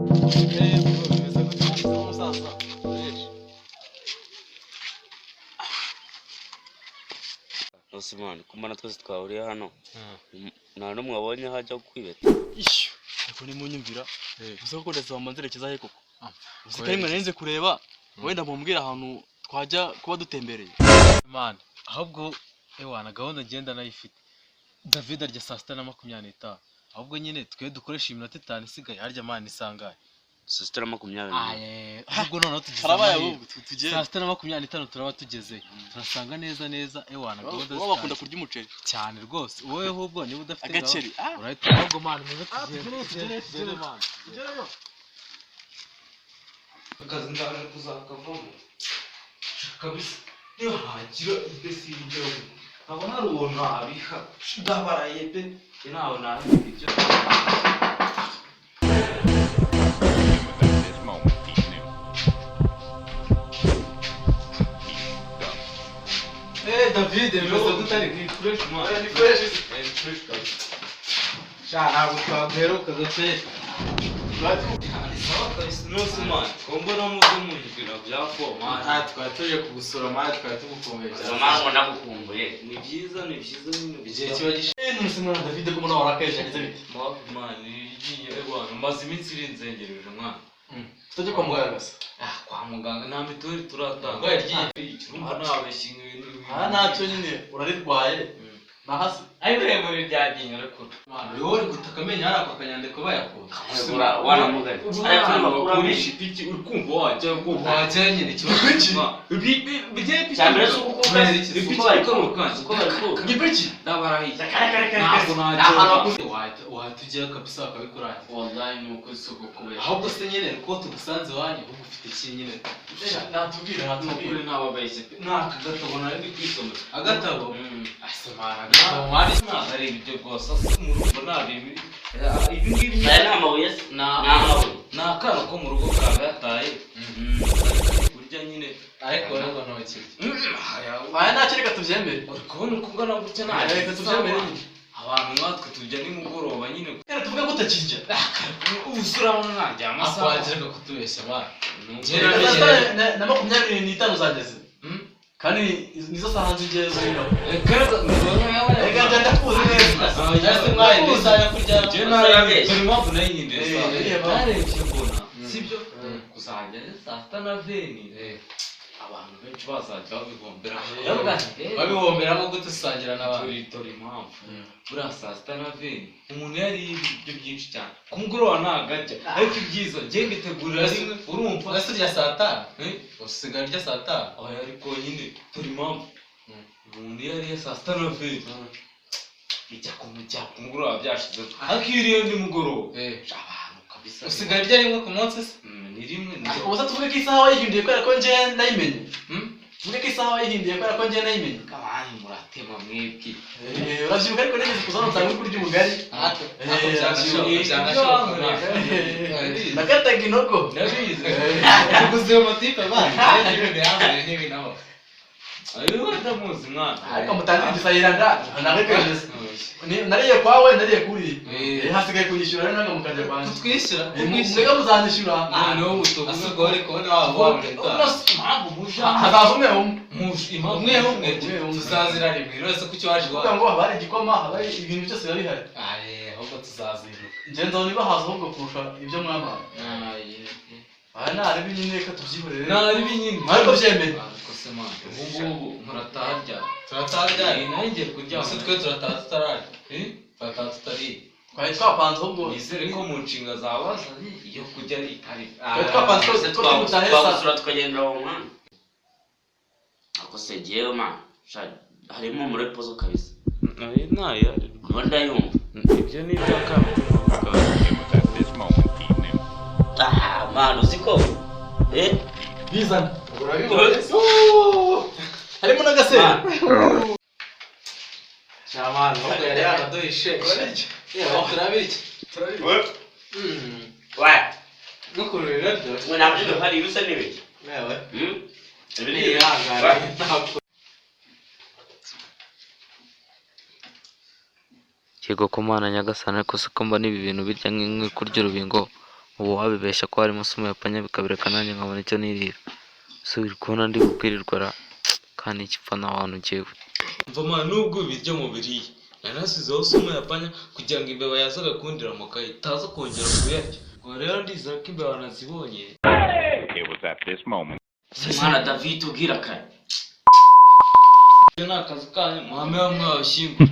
Bimeze gute umusaza? Rwose man, ko mbona twese twahuriye hano, nta n'umwe wabonye aho ajya kwibeta. Ishyo, ariko nimunyumvira gusa kuko ndasaba manzerekeza he koko? Uzi ko rimwe narinze kureba, wenda mumbwira ahantu twajya kuba dutembereye. Man, ahubwo ewana gahunda ngenda nayifite. David arya saa 6:25, ahubwo nyine twe dukoresha iminota 5 isigaye. Harya man isangaye? Saa 6:20. Aye, ahubwo noneho tugize Harabaye amahirwe. ahubwo tugende. Saa 6:25 turaba tugezeyo, turasanga neza neza ewana gahunda Baba bakunda zitangiye. kurya umuceri. Cyane rwose. Wowe ahubwo niba udafite Agaceri. gahunda, urahita ahubwo man muze tugende, tugende, tugende man. Akazi ndaje kuzakavamo kabisa niba hagira mbese ibyo nkabona hari uwo nabiha, ndabaraye pe, njye ntawe nabiha ibyo. At this moment, he knew. He done. Eh David, bimeze gute ariko? Ni fresh man. Ni fresh. Ni fresh kabisa. Sha, ntabwo twaguherukaga pe. Ni sawa kabisa. Nose man, ko mbona muze munyumvira bya fo man? Ah, twari tuje kugusura man, twari tugukumbuye Izo cyane. mpamvu ndagukumbuye. Ni byiza, ni byiza nyine. Igihe kiba gishize. None mwana David, ko mbona warakaye cyane, bite? Mafi man, iryinyo ewana maze iminsi irinzengereje mwana. Tutajya kwa muganga gusa? Ah, kwa muganga nta mituweli turatanga. Urwaye iryinyo? Urumva nabeshya ibintu. Aha ntacyo nyine, urarirwaye nahasi. Ariko muri rya ryinyo ariko Man, wowe uri gutaka amenyo hari ako kanyandiko bayakura. Wanamuganye ariko niba bakurisha ipiki uri kumva wajya kumva. Wajya nyine ikibazo. cya mbere si uko Kubera iki? uko bari uko bari kuka. Ngipiki. Ndabarahiye. Kare kare. Ntabwo Ni ahantu najya. hakuze. Wahita ujyayo kabisa bakabikurangiza. Wallahi ni uko si uko kubeshya. Ahubwo se nyine ko tugusanze iwanyu, ahubwo ufite iki nyine? Natubwira, Ni ukuri natubwira. ntababeshye pe, ni aka gatabo nari ndi kwisomera. Agatabo? Mm. Ase man, agatabo man. Ntabwo ari ibyo rwose, ase murumva nabi ibi ngibi. Aya ni amabuye se? Ni Ni amabuye. Ni akana ko mu rugo kagataye kurya nyine. Ariko rero ngo ntukirye. Aya ntacyo, reka tubyemere. Uri kubona uko ungana gutya nta Reka tubyemere nyine. Abantu nkatwe turya nimugoroba nyine. Reka tuvuge ko utakirya. Ubu se urabona narya amasaha? Akwagira kutubeshya man. Ni Reka ukuri. saa sita na 25 zageze. Kandi nizo saha nzi zino. Reka reka, mbona yawe. Reka njya ndakuzi neza. Ese mwaye ni isaha yo kurya? Njye narebye, dore impamvu nayihinduye Eh, saa. eh, Narebye mbona sibyo Mm. kuzajya saa sita na veni, abantu benshi bazajya babihombera. Eh. Ndavuga nti, eh, Babihomberamo gute usangira n'abandi? Dore impamvu. Buriya saa sita na veni umuntu yariye ibiryo byinshi cyane, ku mugoroba ntabwo arya, ariko ibyiza njye mbitegurira rimwe, urumva? Ese urya saa 5? Eh? Usigaye urya saa 5? Oya, ariko nyine dore impamvu. Umuntu iyo ariye saa sita na veni bijya kumujya ku mugoroba byashize, ariko iyo uriye nimugoroba Eh. abantu kabisa. Usigaye urya rimwe ku munsi se? Ni rimwe ni Ubu se tuvuge ko isaha wayihinduye kubera ko njye nayimenye? Hmm? Tuvuge ko isaha wayihinduye kubera ko njye nayimenye? Kabani muratema mwebwe. Eh, urabyibuka ariko nigeze kuza hano nsanga uri kurya ubugari. Ariko Eh, byanashoboka, eh, byanashoboka. eh, Nakataga inogo. Ndabizi. Uguze ayo matipe man, ibintu yambaye n'ibi nabo. Ayo ndamuzi mwana. Ariko mutangire igisahira nda ntabwo nariye kwawe, nariye kuri. Eh. Eh, hasigaye kunyishyura rero namwe mukajya kwanjye. Kutwishyura? Eh, mwebwe muzanyishyura. Noneho mutuvuge. Ase ubwo uri kubona waba wamureta. Impamvu muje Hazaza umwe umwe. muje impamvu Umwe umwe. Umwe umwe. Tuzazira rimwe rwose kuki waje Kuvuga iwacu? ngo haba hari igikoma, haba hari ibintu byose biba bihari. Aye, ahubwo tuzazinduka. Njye nzabona ibahaza ahubwo kurusha ibyo mwabaye. Aya ntarebe nyine, reka tubyihorere. Naribi nyine. Ariko byemeye. Ariko se man, ubu ngubu murataha ryari? Turataha ryari? Eh, nanjye ngiye kuryama. Ese twe turataha tutararya? Eh? Turataha tutariye. Twari twapanze ahubwo. Nizere ko mu nshinga zabazanye iyo kurya itari. Twari twapanze twese ko turi butahe saa Twagusura tukagendera aho mwana. Ako se jyewe man, sha, harimo muri pozo kabisa. Ayo ntayo. Ndimo ndayumva. Ibyo ni iby'akana. It was at this moment he knew. Ah man, uzi ko eh Bizana. Urabibonye? Harimo n'agasero. Shamani, ahubwo yari yaraduhishe. Turabirya. Yewe, turabirya. Turabirya. Wa N'ukuntu biraryoshye. mwe ntabwo hari ibisa n'ibiki. Yewe. Ibi ni Nihangane, ntabwo. Yego ko Mana nyagasani, ariko se ko mbona ibi bintu birya nk'inkwi kurya urubingo, Ubu wabibeshya ko harimo sumu ya panya bikabireka nanjye nkabona icyo nirira. So uri kubona ndi gukwirirwa ra, kandi ikipfa nta hantu njyewe. Mva mwana, nubwo ibiryo mubiriye nari nasizeho sumu ya panya kugira ngo imbeba yazaga kundira amakaye itaza kongera kuyarya. Ubwo rero ndizera ko imbeba nazibonye. It was at this moment. Mwana David, ubwira kare. Ibyo ni akazi kanyu, muhame hamwe mwabashyingura.